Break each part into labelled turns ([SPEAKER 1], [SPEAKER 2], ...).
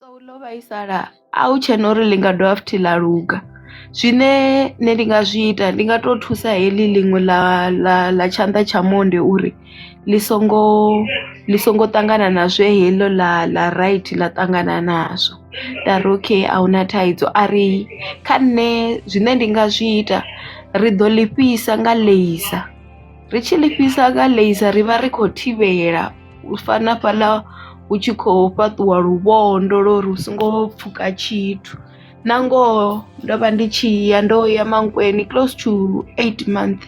[SPEAKER 1] Ḽo vhaisala a hu tshena uri ḽi nga dovha futhi ḽa luga zwine nṋe ndi nga zwi ita ndi nga to thusa heḽi ḽiṅwe ḽa ḽa ḽa tshanḓa tsha monde uri ḽi songo ḽi songo ṱangana na zwe heḽo ḽa ḽa right ḽa ṱangana nazwo, nda ri okay ahuna thaidzo a ri kha nṋe zwine ndi nga zwi ita ri ḓo ḽifhisa nga ḽeiser ri tshi ḽi fhisa nga ḽeiser ri vha ri khou thivhela u fana na fhaḽa hu tshi khou fhaṱiwa luvhondo lwo uri hu songo pfhuka tshithu, na ngoho ndo vha ndi tshi ya ndo ya Mankweng close to 8 month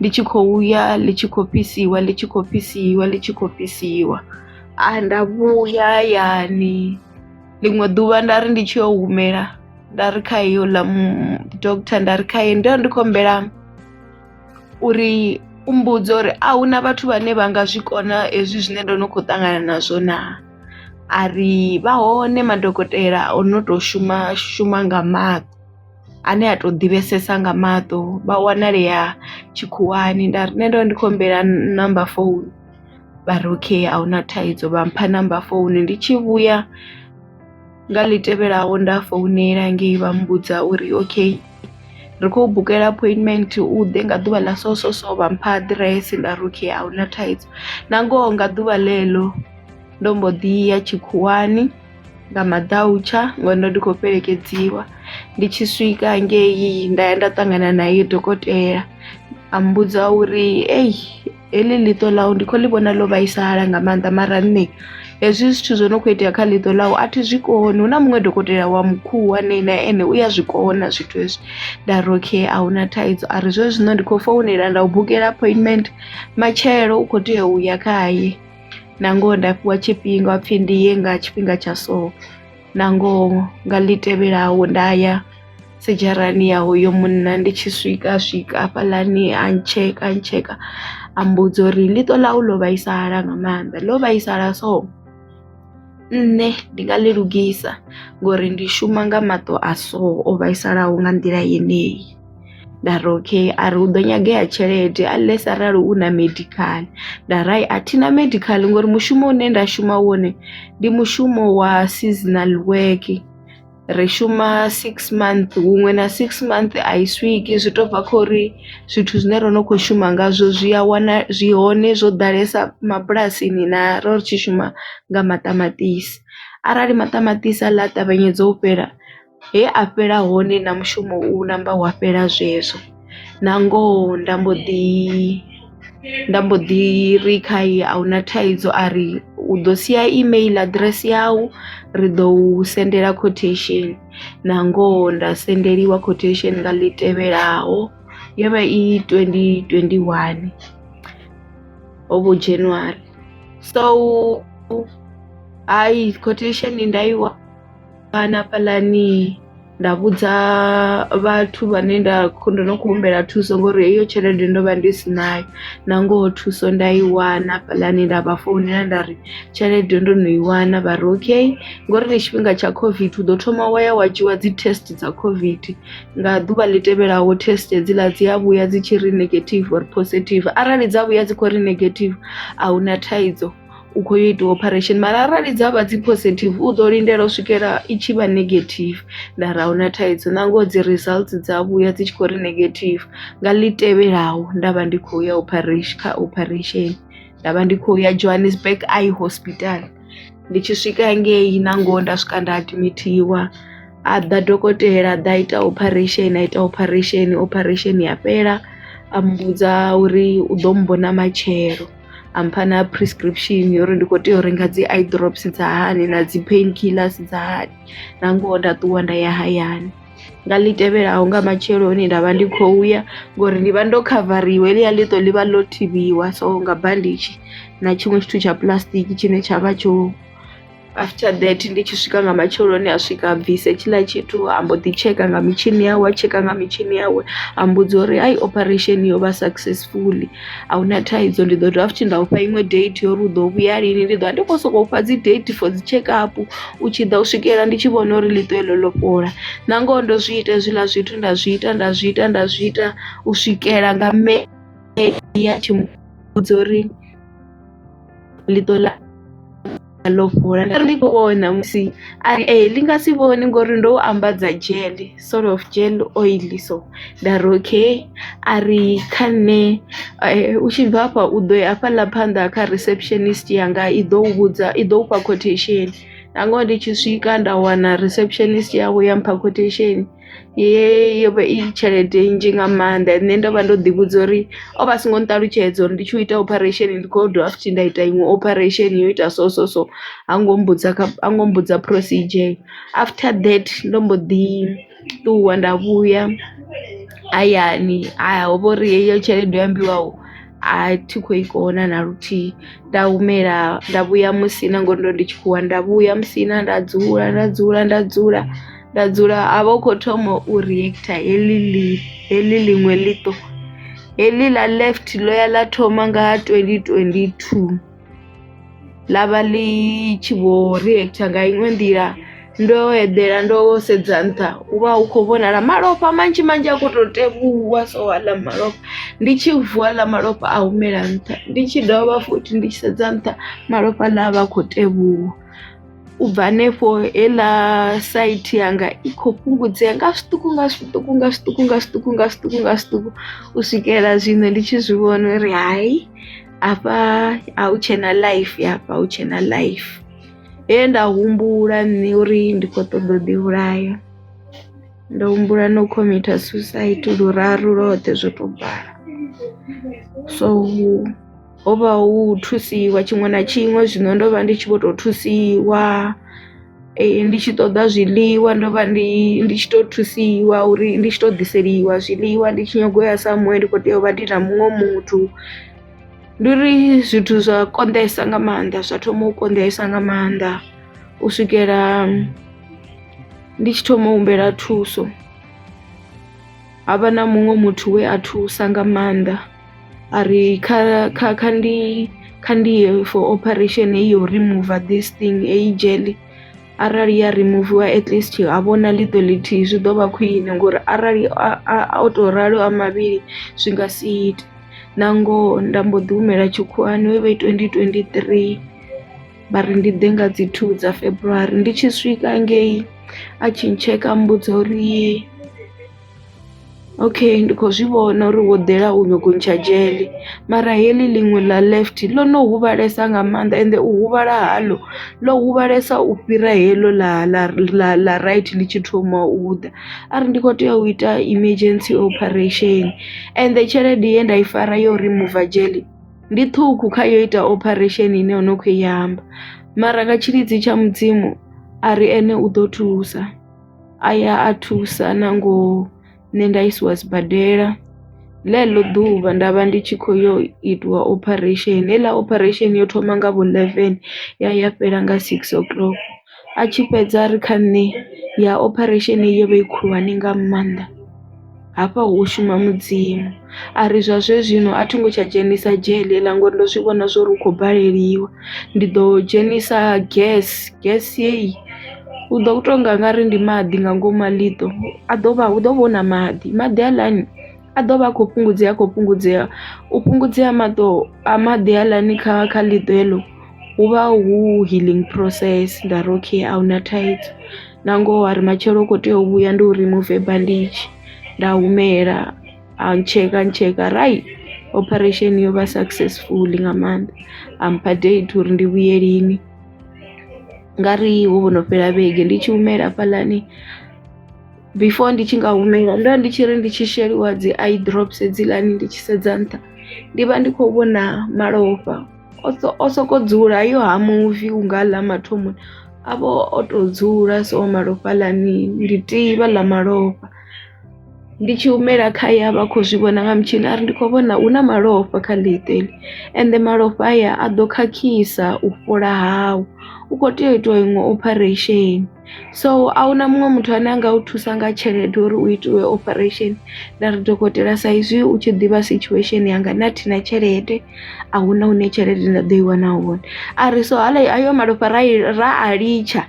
[SPEAKER 1] ndi tshi khou ya ḽi tshi khou fhisiwa ḽi tshi khou fhisiwa ḽi tshi khou fhisiwa, nda vhuya hayani ḽiṅwe ḓuvha nda ri ndi tshi yo humela nda ri kha houḽa doctor nda ri khaye ndo ndi khou humbela uri u mmbudze uri a hu na vhathu vhane vha nga zwikona hezwi zwine ndo no kho ṱangana nazwo naa, a ri vha hone madokotela o no to shuma shuma nga maṱo ane a to ḓivhesesa nga maṱo vha wanalea tshikhuwani nda ri nṋe ndo vha ndi khou humbela number founu vha ri okay ahuna thaidzo vha mpha number founu ndi tshi vhuya nga ḽi tevhelaho nda founela hangei vha mmbudza uri okay ri khou bukela appointment u ḓe nga ḓuvha ḽa so so so vha mpha ḓiresi nda ri okay ahuna thaidzo, na ngoho nga ḓuvha ḽeḽo ndo mbo ḓi ya tshikhuwani nga maḓautsha ngori ndo ndi khou fhelekedziwa ndi tshi swika hangei nda ya nda ṱangana naye dokotela a mmbudza uri ei heḽi ḽiṱo ḽau ndi kho ḽi vhona ḽo vhaisala nga maanḓa mara nṋe hezwi zwithu zwo no kho itea kha ḽiṱo ḽau a thi zwikoni hu na muṅwe dokotela wa mukhuwa na ene u ya zwikona zwithu hezwi. Nda ri okay ahuna thaidzo ari zwezwino ndi khou founela nda u bukela appointment matshelo u kho tea uya khaye na ngoho nda fhiwa tshifhinga hapfhi ndi ye nga tshifhinga tsha so, na ngoho nga ḽi tevhelaho nda ya sedzharani ya hoyo munna ndi tshi swika swika hafhaḽani a ntsheka a ntsheka a mmbudza uri ḽiṱo ḽau ḽo vhaisala nga maanḓa ḽo vhaisala so nṋe ndi nga ḽi lugisa ngori ndi shuma nga maṱo a so o vhaisalaho nga nḓila yeneyi, nda ri okay a ri hu ḓo nyangea tshelede unless arali u na medical nda ri a thina medical ngori mushumo une nda shuma wone ndi mushumo wa seasonal work ri shuma six month huṅwe na six month a i swiki zwi to bva khori zwithu zwine ro no kho shuma ngazwo zwi a wana zwi hone zwo ḓalesa mabulasini na ro ri tshi shuma nga maṱamaṱisi, arali maṱamaṱisi a ḽa a ṱavhanyedza u fhela he a fhela hone na mushumo u namba wa fhela zwezwo, na ngoho nda mbo ḓi nda mbo ḓi ri khaye ahuna thaidzo a ri u ḓo sia email aḓirese yau ri ḓo u sendela quotation na ngoho nda sendeliwa quotation nga ḽi tevhelaho yo vha i 2021 hovho hu January so hayi quotation nda i wana hafhaḽani nda vhudza vhathu vhane nda ndo no kho humbela thuso ngori heyo tshelede ndo vha ndi si nayo na ngoho thuso nda i wana hafhaḽani nda vha founela nda ri tshelede ndo no i wana vha ri okay ngori ndi tshifhinga tsha COVID u ḓo thoma wa ya wa dzhiwa dzi test dza COVID nga ḓuvha ḽi tevhelaho test hedziḽa dzi a vhuya dzi tshi ri negative or positive arali dza vhuya dzi khou ri negative ahuna thaidzo u kho yo itiwa operation mara arali dza vha dzi positive u ḓo lindela u swikela i tshi vha negative nda ri ahuna thaidzo na ngoho dzi results dza vhuya dzi tshi khou ri negative nga ḽi tevhelaho nda vha ndi khou ya operation kha operation nda vha ndi khou ya Johannesburg Eye Hospital ndi tshi swika hangei na ngoho nda swika nda adimithiwa a ḓa dokotela a ḓa a ita operation a ita operation operation ya fhela a mmbudza uri u ḓo mmbona matshelo a mpha na prescription ya uri ndi kho tea u renga dzi eye drops dza hani na dzi pain killers dza hani na ngoho nda ṱuwa nda ya hayani. Nga ḽi tevhelaho nga matsheloni nda vha ndi khou ya ngori ndi vha ndo khavariwa heḽia ḽiṱo ḽi vha ḽo thivhiwa so nga banditshi na tshiṅwe tshithu tsha puḽasitiki tshine tsha vha tsho after that ndi tshi swika nga matsheloni a swika a bvisa hetshiḽa tshithu a mbo ḓi tsheka nga mitshini yawe a tsheka nga mitshini yawe a mmbudza uri hayi operation yo vha successful ahuna thaidzo ndi ḓo dovha futhi nda ufha iṅwe date uri u ḓo vhuya lini ndi ḓo vha ndi khou sokou fha dzi date for dzi tshekapu u tshi ḓa u swikela ndi tshi vhona uri ḽiṱo heḽo ḽo fhola. Na ngoho ndo zwi ita hezwiḽa zwithu nda zwi ita nda zwi ita nda zwi ita u swikela nga May ya tshi mmbudza uri ḽiṱo ḽa. Ḽo fhola nda ri ndi kho vhona musi ari ee ḽi nga si vhone ngori ndo u ambadza dzhele sort of gel oil so, nda ri okay a ri kha nṋe u tshi bva hafha u ḓo ya hafhaḽa phanḓa kha receptionist yanga i ḓo u vhudza i ḓo ufha quotation. Na ngoho ndi tshi swika nda wana receptionist yavho ya mpha quotation ye yo vha i tshelede nnzhi nga maanḓa nṋe ndo vha ndo ḓi vhudza uri o vha a songo nṱalutshedza uri ndi tshi ita operation ndi kho dovha futhi nda ita iṅwe operation yo ita so so so ha ngo mmbudza ha ngo mmbudza procedure. After that ndo mbo ḓi ṱuwa nda vhuya hayani ha vha uri heyo tshelede yo ambiwaho a thi khou i kona na luthihi nda humela nda vhuya musina ngori ndo ndi tshikhuwa nda vhuya musina nda dzula nda dzula nda dzula nda dzula ha vha hu khou thoma u reactor heḽi ḽi heḽi ḽiṅwe ḽiṱo heḽi ḽa left ḽo ya ḽa thoma nga 2022 ḽa vha ḽi tshi vho reactor nga iṅwe nḓila ndo eḓela ndo sedza nṱha hu vha hu khou vhonala malofha manzhi manzhi a kho to tevhuwa so aḽa malofha, ndi tshi vuwa aḽa malofha a humela nṱha ndi tshi dovha futhi ndi tshi sedza nṱha malofha aḽa a vha a khou tevhuwa. U bva hanefho heiḽa saithi yanga i kho fhungudzea nga zwiṱuku nga zwiṱuku nga zwiṱuku nga zwiṱuku nga zwiṱuku nga zwiṱuku u swikela zwino ndi tshi zwi vhona uri hayi hafha a hu tshena life hafha a hu tshena life. He nda humbula nṋe uri ndi khou ṱoḓa u ḓi vhulaya ndo humbula no khomitha suicide luraru lwoṱhe zwo to bala, so ho vha hu thusiwa tshiṅwe na tshiṅwe zwino ndo vha ndi tshi vho to thusiwa ndi tshi ṱoḓa zwiḽiwa ndo vha ndi ndi tshi to thusiwa uri ndi tshi to ḓiseliwa zwiḽiwa ndi tshi nyago ya somewhere ndi kho tea u vha ndi na muṅwe muthu. Ndi uri zwithu zwa konḓesa nga maanḓa zwa thoma u konḓesa nga maanḓa u swikela ndi tshi thoma u humbela thuso havha na muṅwe muthu we a thusa nga maanḓa a ri kha kha kha ndi kha ndi ye for operation heyi yo rimuva this thing heyi dzhele arali ya rimuviwa atleast a vhona ḽiṱo ḽithihi zwi ḓo vha khwine ngori arali o to ralo a mavhili zwi nga si ite, na ngoho nda mbo ḓi humela tshikhuwani ho vha i 2023 vha ri ndi ḓe nga dzi 2 dza February ndi tshi swika ngei a tshi ntsheka a mmbudza uri okay ndi kho zwi vhona uri wo ḓela u nyago u ntsha dzhele mara heḽi ḽiṅwe ḽa left ḽo no huvhalesa nga maanḓa ende u huvhala haḽo ḽo huvhalesa u fhira heḽo ḽa ḽa ḽa ḽa right ḽi tshi thoma u ḓa ari ndi kho tea u ita emergency operation ende tshelede ye nda i fara yo rimuva dzhele ndi ṱhukhu kha yo ita operation ine yo no kho i amba mara nga tshilidzi tsha mudzimu a ri ene u ḓo thusa a ya a thusa na ngoho nṋe nda isiwa sibadela ḽeḽo ḓuvha nda vha ndi tshi kho yo itiwa operation heiḽa operation yo thoma nga vho 11 ya ya fhela nga 6 o'clock a tshi fhedza a ri kha nṋe ya operation yo vha i khulwane nga maanḓa hafha hu shuma mudzimu a ri zwa zwezwino a thi ngo tsha dzhenisa dzhele heiḽa ngori ndo zwi vhona zwori u khou baleliwa ndi ḓo dzhenisa gas, gas heyi u ḓo tou nga ri ndi maḓi nga ngomu ha ḽiṱo a ḓo vha hu ḓo vha hu na maḓi, maḓi haaḽani a ḓo vha a khou fhungudzea a khou fhungudzea u fhungudzea ha maṱo a maḓi haaḽani kha kha ḽiṱo heḽo hu vha hu healing process nda ri okay ahuna thaidzo na ngoho a ri matshelo u kho tea u vhuya ndi u rimuve banditshi nda humela a ntsheka a ntsheka a ri operation yo vha successful nga maanḓa a mpha date uri ndi vhuye lini. Nga ri hu vho no fhela vhege ndi tshi humela hafhaḽani before ndi tshi nga humela ndo vha ndi tshi ri ndi tshi sheliwa dzi eye drops hedziḽani ndi tshi sedza nṱha ndi vha ndi khou vhona malofha o soko dzula hayo ha muvi unga aḽa mathomoni avha o to dzula so malofha haaḽani ndi tivha ḽa malofha. Ndi tshi humela khaye a vha a kho zwi vhona nga mutshini ari ndi kho vhona hu na malofha kha ḽiṱo heḽi ende malofha haya a ḓo khakhisa u fhola hau u kho tea u itiwa iṅwe operation, so ahuna muṅwe muthu ane anga u thusa nga tshelede uri u itiwe operation nda ri dokotela sa izwi u tshi ḓivha situation yanga nṋe a thina tshelede ahuna hune tshelede nda ḓo i wana hone, a ri so haḽa hayo malofha ra a litsha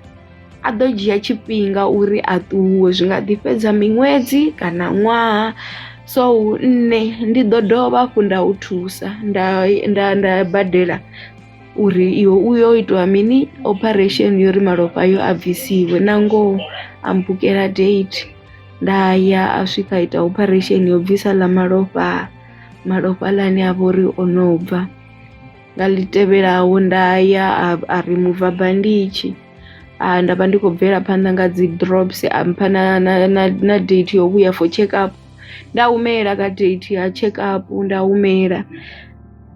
[SPEAKER 1] a ḓo dzhia tshifhinga uri a ṱuwe zwi nga ḓi fhedza miṅwedzi kana ṅwaha so nṋe ndi ḓo dovha hafhu nda u thusa nda nda nda badela. Uri iwe u yo itiwa mini operation yo uri malofha ayo a bvisiwe na ngoho a bukela date nda ya a swika a ita operation yo bvisa aḽa malofha, malofha haaḽani a vha uri o no bva. Nga ḽi tevhelaho nda ya a rimuva banditshi nda vha ndi khou bvela phanḓa nga dzi drops a mpha na na na date yo vhuya for tshekapu nda humela kha date ya tshekapu nda humela.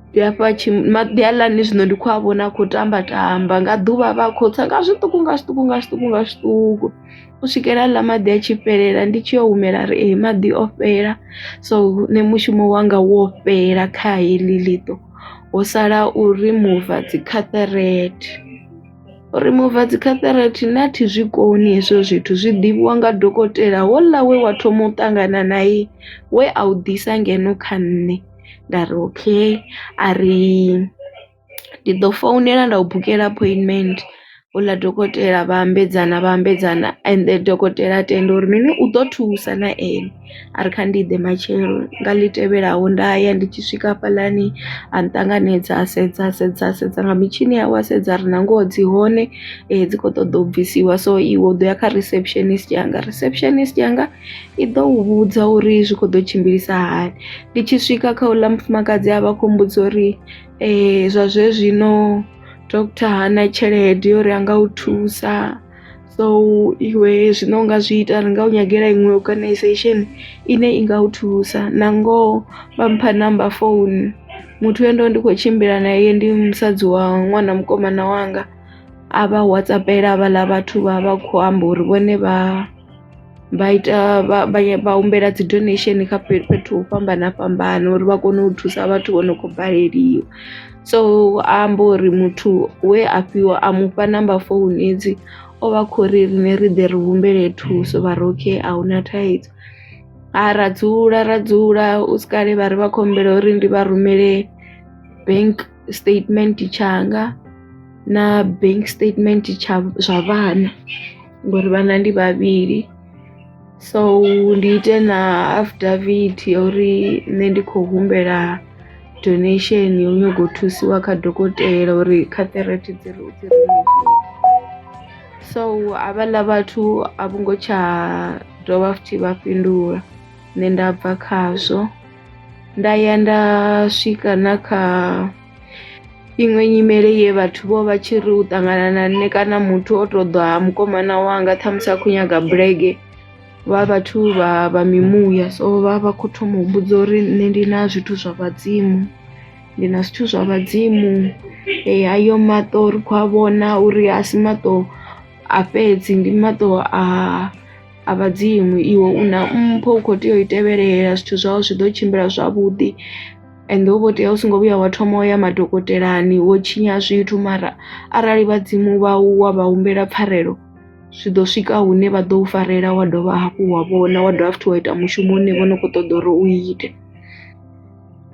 [SPEAKER 1] Ndi hafha maḓi haaḽani zwino ndi khou a vhona a khou tamba tamba nga ḓuvha vha khou tsa nga zwiṱuku nga zwiṱuku nga zwiṱuku nga zwiṱuku u swikela haḽa maḓi a tshi fhelela ndi tshi yo humela a ri ee maḓi o fhela, so nṋe mushumo wanga wo fhela kha heḽi ḽiṱo ho sala u rimuva dzi khaṱarete. U rimuva dzi khaṱharathe nṋe a thi zwikoni hezwo zwithu zwi ḓivhiwa nga dokotela houḽa we wa thoma u ṱangana naye we a u ḓisa ngeno kha nṋe, nda ri okay a ri ndi ḓo founela nda u bukela appointment houḽa dokotela vha ambedzana vha ambedzana ende dokotela a tenda uri mini u ḓo thusa na ene a ri kha ndi ḓe matshelo nga ḽi tevhelaho nda ya ndi tshi swika hafhaḽani a nṱanganedza a sedza a sedza a sedza nga mitshini yawe a sedza a ri na ngoho dzi hone dzi kho ṱoḓa u bvisiwa so iwe u ḓo ya kha receptionist yanga receptionist yanga i ḓo u vhudza uri zwi kho ḓo tshimbilisa hani. Ndi tshi swika kha houḽa mufumakadzi a vha khou mmbudza uri zwa zwezwino doctor hana tshelede uri anga u thusa so iwe zwine u nga zwi ita ri nga u nyagela iṅwe organization ine i nga u thusa na ngoho vha mpha number phone muthu we ndo vha ndi kho tshimbila naye ndi musadzi wa ṅwana mukomana wanga a vha whatsappela havhaḽa vhathu vha vha khou amba uri vhone vha vha ita vha humbela dzi donation kha fhethu ho fhambana fhambana uri vha kone u thusa vhathu vho no khou baleliwa. So amba uri muthu we a fhiwa a mufha number phone hedzi o vha khou ri riṋe ri ḓe ri humbele thuso vha ri okay ahuna thaidzo. Ha ra dzula ra dzula hu si kale vha ri vha khou humbela uri ndi vha rumele bank statement tshanga na bank statement tsha zwa vhana ngori vhana ndi vhavhili so ndi ite na affidavit ya uri nṋe ndi khou humbela donation yo nyaga u thusiwa kha dokotela uri khaṱhirete dzi dzi rimuviwe. So havhaḽa vhathu a vho ngo tsha dovha futhi vha fhindula nṋe nda bva khazwo nda ya nda swika na kha iṅwe nyimele ye vhathu vho vha tshi ri u ṱangana na nṋe kana muthu o to ḓa ha mukomana wanga ṱhamusi a khou nyaga bulege vha vhathu vha vha mimuya so vha vha kho thoma u mmbudza uri nṋe ndi na zwithu zwa vhadzimu ndi na zwithu zwa vhadzimu hayo maṱo ri kho a vhona uri a si maṱo a fhedzi ndi maṱo a a vhadzimu iwe u na mpho u kho tea u i tevhelela zwithu zwau zwi ḓo tshimbila zwavhuḓi ende hu vho tea u songo vhuya wa thoma u ya madokotelani wo tshinya zwithu mara arali vhadzimu vha u wa vha humbela pfarelo zwi ḓo swika hune vha ḓo u farela wa dovha hafhu wa vhona wa dovha futhi wa ita mushumo une vho no kho ṱoḓa uri u ite.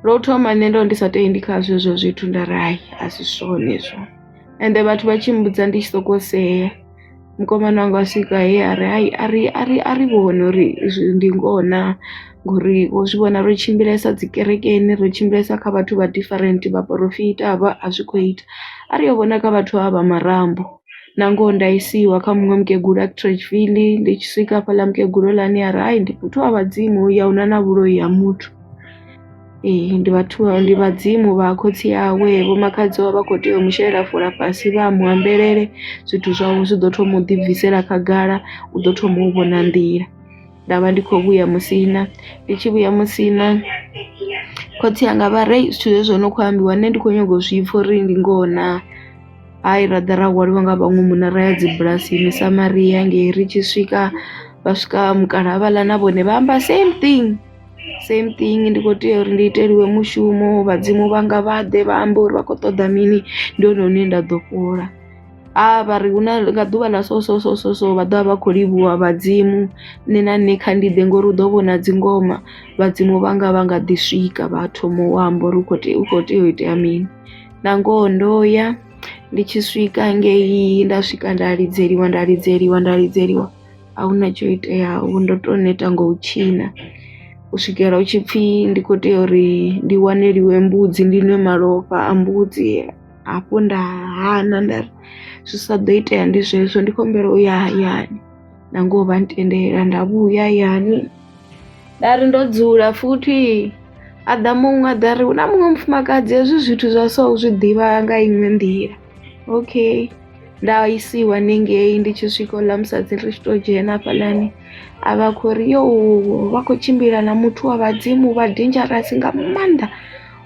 [SPEAKER 1] Lwo u thoma nṋe ndo vha ndi sa tendi khazwo hezwo zwithu nda ri hayi a si zwone hezwo ende vhathu vha tshi mmbudza ndi tshi soko sea mukomana wanga a swika he a ri a ri a ri a ri vhone uri ndi ngoho naa ngori wo zwi vhona ro tshimbilesa dzi kerekeni ro tshimbilesa kha vhathu vha different vhaporofita vha a zwi kho ita a ri yo vhona kha vhathu havha marambo. Na ngoho nda isiwa kha muṅwe mukegulu Atteridgeville ndi tshi swika hafhaḽa mukegulu houḽani a ri hayi ndi muthu wa vhadzimu hoyu ahuna na vhuloi ha muthu. Ee ndi vhathu ndi vhadzimu vha khotsi awe vho makhadzi wawe vha kho tea u mushelela fola fhasi vha muambelele zwithu zwawe zwi ḓo thoma u ḓi bvisela khagala u ḓo thoma u vhona nḓila. Nda vha ndi khou vhuya musina ndi tshi vhuya musina khotsi anga vha ri zwithu zwezwo no kho ambiwa nṋe ndi kho nyaga u zwi pfha uri ndi ngoho naa, hayi ra ḓa ra hwaliwa nga vhaṅwe munna ra ya dzi bulasini Samaria hangei ri tshi swika vha swika mukalaha havhaḽa na vhone vha amba same thing same thing ndi kho tea uri ndi iteliwe mushumo vhadzimu vhanga vha ḓe vha ambe uri vha khou ṱoḓa mini ndi hone hune nda ḓo fhola. A vha ri hu na nga ḓuvha ḽa so so so so so vha ḓovha vha khou livhuwa vhadzimu nṋe na nṋe kha ndi ḓe ngori hu ḓo vhona dzingoma vhadzimu vhanga vha nga ḓi swika vha thoma u amba uri hu kho tea hu kho tea u itea mini. Na ngoho ndo ya ndi tshi swika ngei nda swika nda lidzeliwa nda lidzeliwa nda lidzeliwa ahuna tsho iteaho ndo to neta ngo u tshina u swikela hu tshipfi ndi kho tea uri ndi waneliwe mbudzi ndi ṅwe malofha a mbudzi. Hafho nda hana nda ri zwi sa ḓo itea ndi zwezwo ndi khou humbela u ya hayani na ngoho vha ntendela nda vhuya hayani, nda ri ndo dzula futhi ha ḓa muṅwe a ḓa ri hu na muṅwe mufumakadzi hezwi zwithu zwa so u zwi ḓivha nga iṅwe nḓila, okay nda isiwa hanengei ndi tshi swika houḽa musadzi ri tshi to dzhena hafhaḽani a vha khou ri yo vha khou tshimbila na muthu wa vhadzimu vha dangerous nga maanḓa,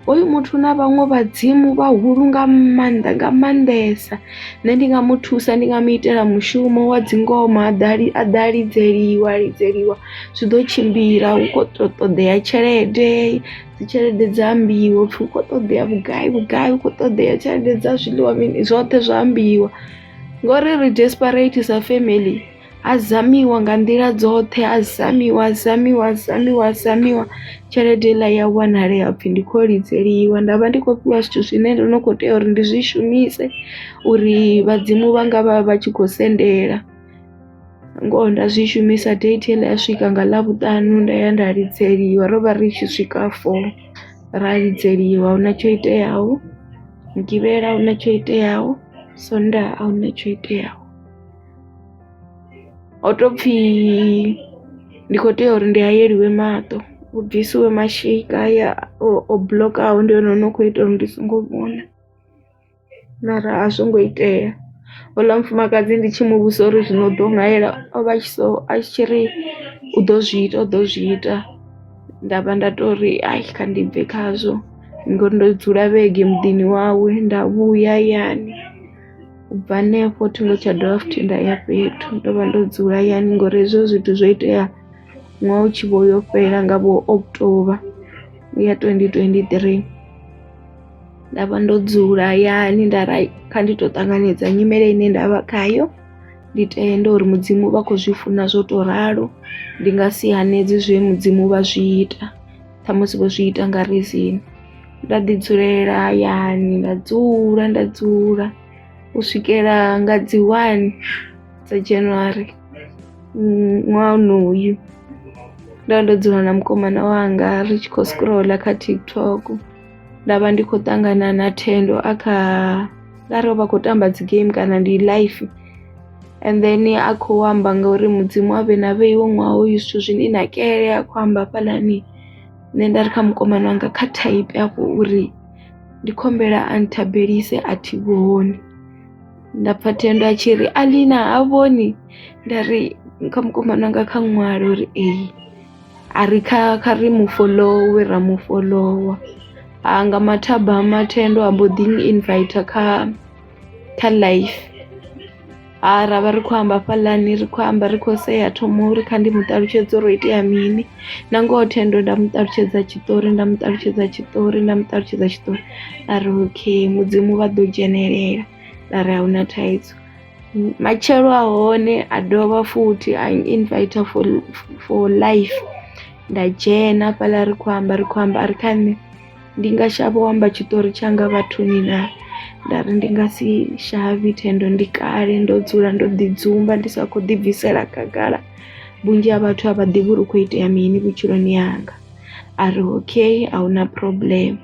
[SPEAKER 1] hoyu muthu na vhaṅwe vhadzimu vhahulu nga maanḓa nga maanḓesa nṋe ndi nga muthusa ndi nga mu itela mushumo wa dzingoma a ḓa a ḓa a lidzeliwa a lidzeliwa zwi ḓo tshimbila hu kho to ṱoḓea tshelede dzi tshelede dza ambiwa upfhi hu kho ṱoḓea vhugai vhugai hu kho ṱoḓea tshelede dza zwiḽiwa mini zwoṱhe zwa ambiwa. Ngori ri desperate sa family ha zamiwa nga nḓila dzoṱhe ha zamiwa ha zamiwa ha zamiwa ha zamiwa tshelede heiḽa ya wanalea hapfi ndi kho lidzeliwa nda vha ndi khou fhiwa zwithu zwine ndo no kho tea uri ndi zwi shumise uri vhadzimu vhanga vha vha tshi khou sendela, ngoho nda zwi shumisa date heiḽa ya swika nga ḽavhuṱanu nda ya nda lidzeliwa ro vha ri tshi swika four ra lidzeliwa ahuna tsho iteaho, mugivhela ahuna tsho iteaho, sondaha ahuna tsho iteaho. Ho to pfhi ndi kho tea uri ndi hayeliwe maṱo hu bvisiwe mashika haya o buḽokaho ndi hone hu no kho ita uri ndi songo vhona mara a zwo ngo itea. Houḽa mufumakadzi ndi tshi muvhudzisa uri zwino u ḓo ṅahela o vha tshi so a tshi ri u ḓo zwi ita u ḓo zwi ita nda vha nda tori kha ndi bve khazwo ngori ndo dzula vhege muḓini wawe nda vhuya hayani u bva hanefho thingo tsha dovha futhi nda ya fhethu ndo vha ndo dzula hayani ngori hezwo zwithu zwo itea ṅwaha u tshi vho yo fhela nga vho October ya 2023. Nda vha ndo dzula hayani nda ri kha ndi to ṱanganedza nyimele ine ndavha khayo ndi tende uri mudzimu vha khou zwi funa zwo to ralo ndi nga si hanedze zwe mudzimu vha zwi ita ṱhamusi vho zwi ita nga reason. Nda ḓi dzulela hayani nda dzula nda dzula u swikela nga dzi wani dza January ṅwaha honoyu ndo vha ndo dzula na mukomana wanga ri tshi khou scroller kha TikTok nda vha ndi khou ṱangana na Thendo a kha ngari ovha a khou tamba dzi game kana ndi live and then a khou amba ngori mudzimu avhe na vheiwe ṅwaha hoyu zwithu zwi ni nakele a khou amba hafhaḽani nṋe nda ri kha mukomana wanga kha thaipe afho uri ndi khou humbela a nthabelise a thi vhoni, nda pfha Thendo a tshi ri Aḽina ha vhoni nda ri kha mukomana wanga kha ṅwale uri ee a ri kha kha ri mu foḽowe ra mu folowa ha nga mathabama Thendo a mbo ḓi invite kha kha live ha ravha ri khou amba hafhaḽani ri khou amba ri khou sea thoma uri kha ndi muṱalutshedze uri ho itea mini na ngoho Thendo nda muṱalutshedza tshiṱori nda muṱalutshedza tshiṱori nda muṱalutshedza tshiṱori a ri okay mudzimu vha ḓo dzhenelela nda ri ahuna thaidzo. Matshelo a hone a dovha futhi a invite for for live nda dzhena hafhaḽa ri khou amba ri khou amba a ri kha nṋe ndi nga shavha u amba tshiṱori tshanga vhathuni naa, nda ri ndi nga si shavhi Thendo ndi kale ndo dzula ndo ḓi dzumba ndi sa kho ḓi bvisela khagala vhunzhi ha vhathu a vha ḓivhi uri hu kho itea mini vhutshiloni hanga, a ri okay ahuna problem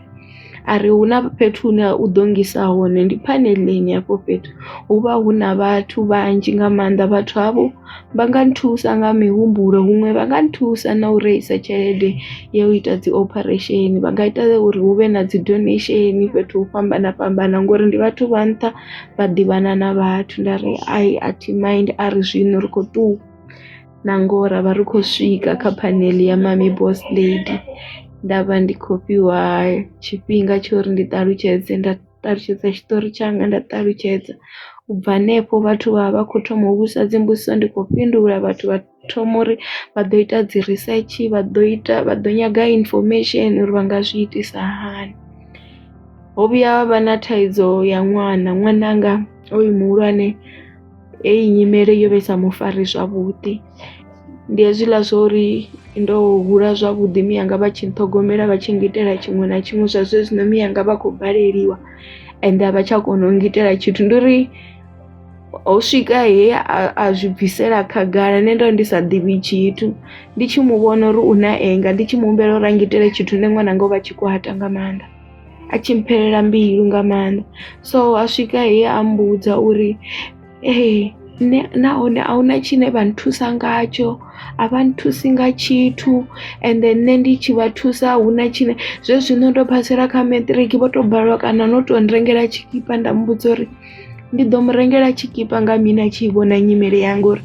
[SPEAKER 1] a ri hu na fhethu hune u ḓo ngisa hone ndi phaneḽe hafho fhethu hu vha hu na vhathu vhanzhi nga maanḓa vhathu havho vha nga nthusa nga mihumbulo huṅwe vha nga nthusa na u reisa tshelede ya u ita dzi operation vha nga ita uri hu vhe na dzi donation fhethu ho fhambana fhambana ngori ndi vhathu vha nṱha vha ḓivhana na vhathu. Nda ri a thi mind a ri zwino ri khou ṱuwa na ngoho ra vha ri khou swika kha phaneḽe ya mami boss lady nda vha ndi khou fhiwa tshifhinga tsha uri ndi ṱalutshedze nda ṱalutshedza tshiṱori tshanga nda ṱalutshedza u bva hanefho vhathu vha vha kho thoma u vhudzisa dzimbudziso ndi khou fhindula vhathu vha thoma uri vha ḓo ita dzi risetshe vha ḓo ita vha ḓo nyaga infomesheni uri vha nga zwi itisa hani. Ho vhuya ha vha na thaidzo ya ṅwana ṅwananga hoyu muhulwane heyi nyimele yo vha i sa mufari zwavhuḓi ndi hezwiḽa zwa uri ndo hula zwavhuḓi miyanga vha tshi nṱhogomela vha tshi ngitela tshiṅwe na tshiṅwe zwa zwezwino miyanga vha khou baleliwa ende a vha tsha kona u ngitela tshithu ndi uri ho swika he a zwi bvisela khagala nṋe ndo ndi sa ḓivhi tshithu ndi tshi muvhona uri u na anga ndi tshi muhumbela uri a ngitele tshithu nṋe ṅwananga u vha tshi kwata nga maanḓa. A tshi mphelela mbilu nga maanḓa so a swika he a mmbudza uri ee nṋe nahone a huna tshine vha nthusa ngatsho a vha nthusi nga tshithu ende nṋe ndi tshi vha thusa a huna tshine zwezwino ndo phasela kha maṱiriki vho to balelwa kana no to nrengela tshikipa nda muvhudza uri ndi ḓo mu rengela tshikipa nga mini a tshi vhona nyimele yanga uri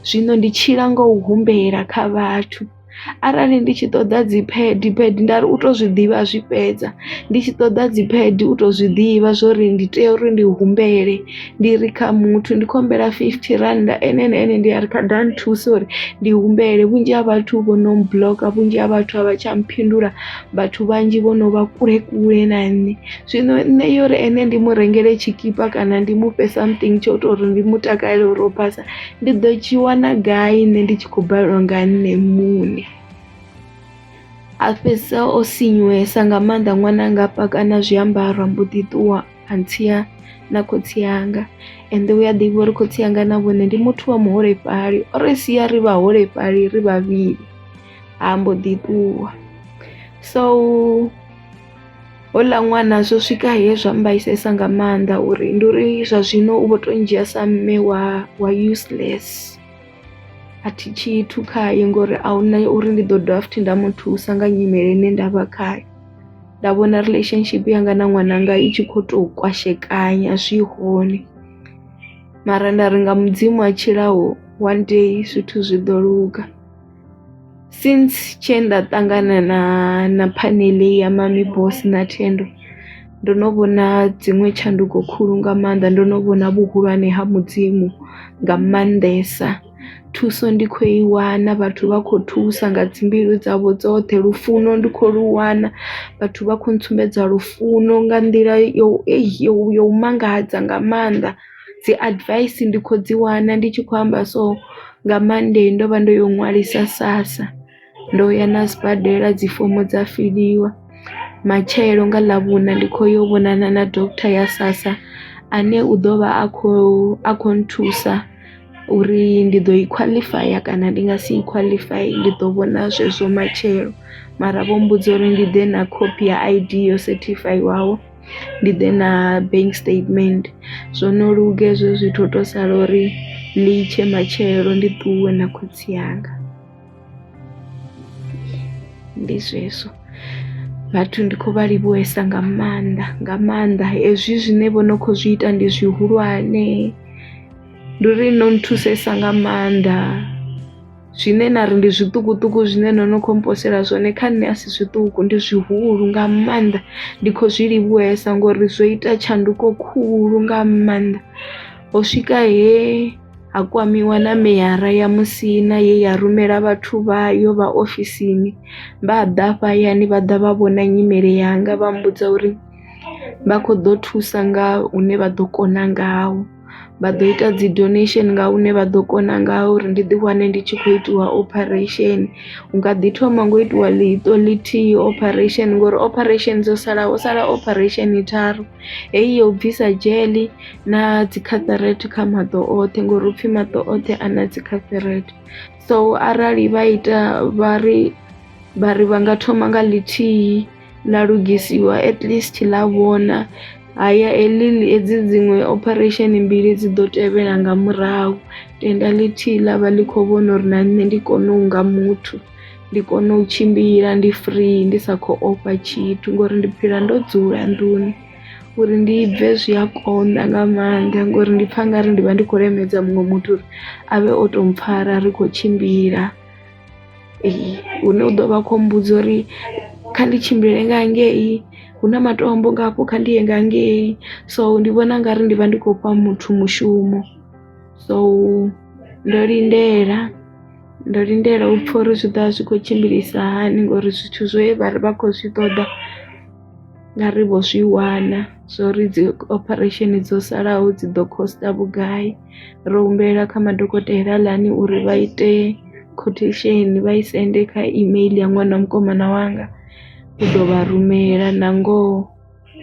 [SPEAKER 1] zwino ndi tshila nga u humbela kha vhathu. Arali ndi tshi ṱoḓa dzi phedi phedi nda ri u to zwiḓivha a zwi fhedza ndi tshi ṱoḓa dzi phedi u to zwiḓivha zwori ndi tea uri ndi humbele ndi ri kha muthu ndi khou humbela fifty rannda ene ene ndi a ri kha ḓa nthusa uri ndi humbele vhunzhi ha vhathu vho no mbuḽoka vhunzhi ha vhathu a vha tsha mphindula vhathu vhanzhi vho no vha kule kule na nṋe, zwino nṋe yo uri ene ndi mu rengele tshikipa kana ndi mufhe something tsho tou uri ndi mutakalele uri o phasa ndi ḓo tshi wana gai nṋe ndi tshi khou balelwa nga nṋe muṋe. A fhedzisa o sinyuwesa nga maanḓa ṅwananga a paka na zwiambaro a mbo ḓi ṱuwa a ntsia na khotsi anga ende u a ḓivha uri khotsi anga na vhone ndi muthu wa muholefhali o ri sia ri vhaholefhali ri vhavhili ha mbo ḓi ṱuwa, so houḽa ṅwana zwo swika he zwa mbaisesa nga maanḓa uri ndi uri zwa zwino u vho to ndzhia sa mme wa useless a thi tshithu khaye ngori ahuna uri ndi ḓo dovha futhi nda mu thusa nga nyimele ine ndavha khayo, nda vhona relationship yanga na ṅwananga i tshi kho to kwashekanya zwi hone mara nda ri nga mudzimu a tshilaho one day zwithu zwi ḓo luga. Since tshe nda ṱangana na na phaneḽe ya mami boss na Thendo ndo no vhona dziṅwe tshanduko khulu nga maanḓa ndo no vhona vhuhulwane ha mudzimu nga maanḓesa, thuso ndi kho i wana vhathu vha kho thusa nga dzi mbilu dzavho dzoṱhe lufuno ndi kho lu wana vhathu vha khou ntsumbedza lufuno nga nḓila yo yo mangadza nga maanḓa dzi advice ndi kho dzi wana ndi tshi khou amba so nga Monday ndo vha ndo yo ṅwalisa sassa ndo ya na sibadela dzifomo dza filiwa matshelo nga Ḽavhuṋa ndi kho yo vhonana na doctor ya sassa ane u ḓo vha a kho a kho nthusa uri ndi ḓo i khwaḽifaya kana ndi nga si khwaḽifaye ndi ḓo vhona zwezwo matshelo mara vho mmbudza uri ndi ḓe na khophi ya ID yo sethifaiwaho ndi ḓe na bank statement zwo no luga hezwo zwithu hu to sala uri ḽitshe matshelo ndi ṱuwe na khotsi anga. Ndi zwezwo vhathu ndi khou vha livhuwesa nga maanḓa nga maanḓa hezwi zwine vho no kho zwi ita ndi zwihulwane ndi uri no nthusesa nga maanḓa zwine na ri ndi zwiṱukuṱuku zwine no no kho mposela zwone kha nṋe a si zwiṱuku ndi zwihulu nga maanḓa ndi kho zwi livhuwesa ngori zwo ita tshanduko khulu nga maanḓa ho swika he ha kwamiwa na meyara ya Musina ye ya rumela vhathu vhayo vha ofisini vha ḓa hafha hayani vha ḓa vha vhona nyimele yanga vha mmbudza uri vha kho ḓo thusa nga hune vha ḓo kona ngaho, vha ḓo ita dzi donation nga hune vha ḓo kona ngaho uri ndi ḓi wane ndi tshi kho itiwa operation hu nga ḓi thoma ngo itiwa ḽiṱo ḽithihi operation ngori operation dzo salaho ho sala operation tharu heyi ya u bvisa dzhele na dzi khaṱharethe kha maṱo oṱhe ngori hupfhi maṱo oṱhe a na dzi khaṱhirethe, so arali vha ita vha ri vha ri vha nga thoma nga ḽithihi ḽa lugisiwa at least ḽa vhona haya heḽi hedzi dziṅwe operation mbili dzi ḓo tevhela nga murahu tenda ḽithihi ḽa vha ḽi kho vhona uri na nṋe ndi kone u nga muthu ndi kone u tshimbila ndi free ndi sa kho ofha tshithu ngori ndi phila ndo dzula nḓuni uri ndi bve zwi a konḓa nga maanḓa ngori ndi pfha ngari ndi vha ndi khou lemedza muṅwe muthu uri avhe o to mpfara ri kho tshimbila. Ee hune u ḓo vha kho mmbudza uri kha ndi tshimbile nga hangei hu na matombo nga hafho kha ndi ye nga hangei so ndi vhona ungari ndi vha ndi khou fha muthu mushumo so ndo lindela ndo lindela u pfha uri zwi ḓovha zwi kho tshimbilisa hani ngori zwithu zwe vha ri vha khou zwi ṱoḓa nga ri vho zwi wana zwo ri dzi operation dzo salaho dzi ḓo cost vhugai ro humbela kha madokotela haaḽani uri vha ite quotation vha i sende kha email ya ṅwana wa mukomana wanga u ḓo vha rumela na ngoho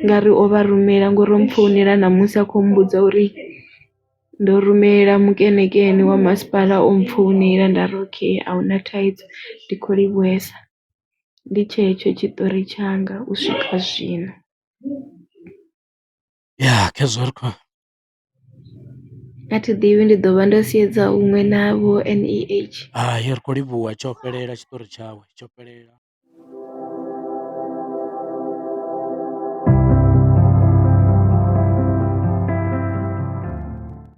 [SPEAKER 1] nga ri o vha rumela ngori o mpfhounela ṋamusi a khou mmbudza uri ndo rumela mukenekene wa masipala o mpfhounela nda ri okay ahuna thaidzo ndi kho livhuwesa ndi tshetsho tshiṱori tshanga u swika zwino.
[SPEAKER 2] Ya khezwo ri khou.
[SPEAKER 1] A thi ḓivhi ndi ḓo vha ndo siedza huṅwe na vho NEH.
[SPEAKER 2] Hai ri khou livhuwa tsho fhelela tshiṱori tshawe tsho fhelela.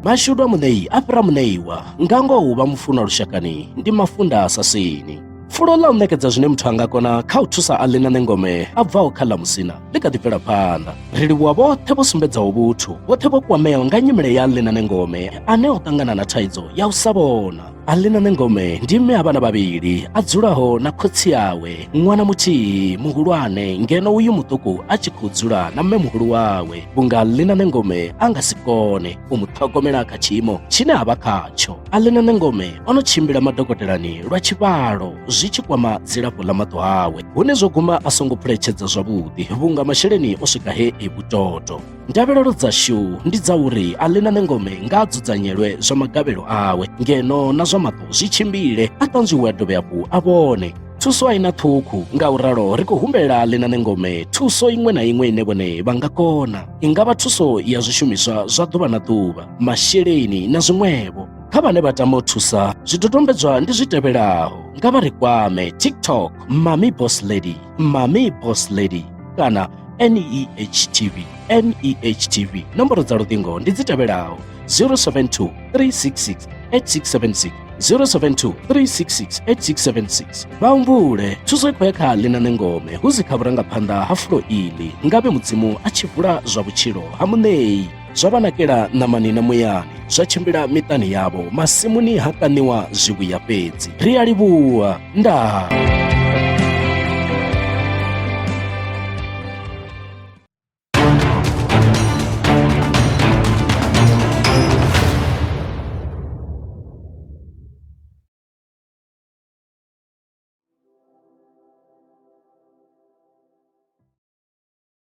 [SPEAKER 2] Mashudu a muṋei a fhira muṋeiwa, nga ngoho u vha mufunwa lushakani ndi mafunda a sa sini. Fulo ḽa u ṋekedza zwine muthu a nga kona kha u thusa Aḽina Ṋengome a bvaho kha ḽa Musina ḽi kha ḓi bvela phanḓa. Ri livhuwa vhoṱhe vho sumbedzaho vhuthu, vhoṱhe vho kwameaho nga nyimele ya Aḽina Ṋengome ane o ṱangana na thaidzo ya u sa vhona. Aḽina Ṋengome ndi mme a vhana vhavhili a dzulaho na khotsi awe, ṅwana muthihi muhulwane ngeno uyu muṱuku a tshi khou dzula na mme muhulu wawe vhunga Aḽina Ṋengome a nga si kone u mu ṱhogomela kha tshiimo tshine a vha khatsho. Aḽina Ṋengome o no tshimbila madokotelani lwa tshivhalo zwi tshi kwama dzilafho ḽa maṱo awe, hune zwo guma a songo phuletshedza zwavhuḓi vhunga masheleni o swika he e vhutoto. Ndavhelelo dzashu ndi dza uri Aḽina Ṋengome nga a dzudzanyelwe zwa magavhelo awe ngeno na zwa maṱo zwi tshimbile, a ṱanzwiwe a dovhe hafhu a vhone. Thuso a i na ṱhukhu, ngauralo ri khou humbela Aḽina Ṋengome thuso iṅwe na iṅwe ine vhone vha nga kona. I nga vha thuso ya zwishumiswa zwa ḓuvha na ḓuvha, masheleni na zwiṅwevho. Kha vhane vha tama u thusa, zwidodombedzwa ndi zwi tevhelaho, nga vha ri kwame TikTok Mami Boss Lady, Mami Boss Lady kana NEHTV, NEHTV. Nomboro dza luṱingo ndi dzi tevhelaho 072 366 8676, 072 366 8676. Vha humbule, thuso i khou ya kha Ḽina Ṋengome, hu si kha vhurangaphanḓa ha fulo iḽi. Ngavhe Mudzimu a tshi vula zwa vhutshilo ha muṋei, zwa vha nakela ṋamani na muyani, zwa tshimbila miṱani yavho, masimuni ha kaṋiwa zwivhuya fhedzi. Ri a livhuwa. Ndaa.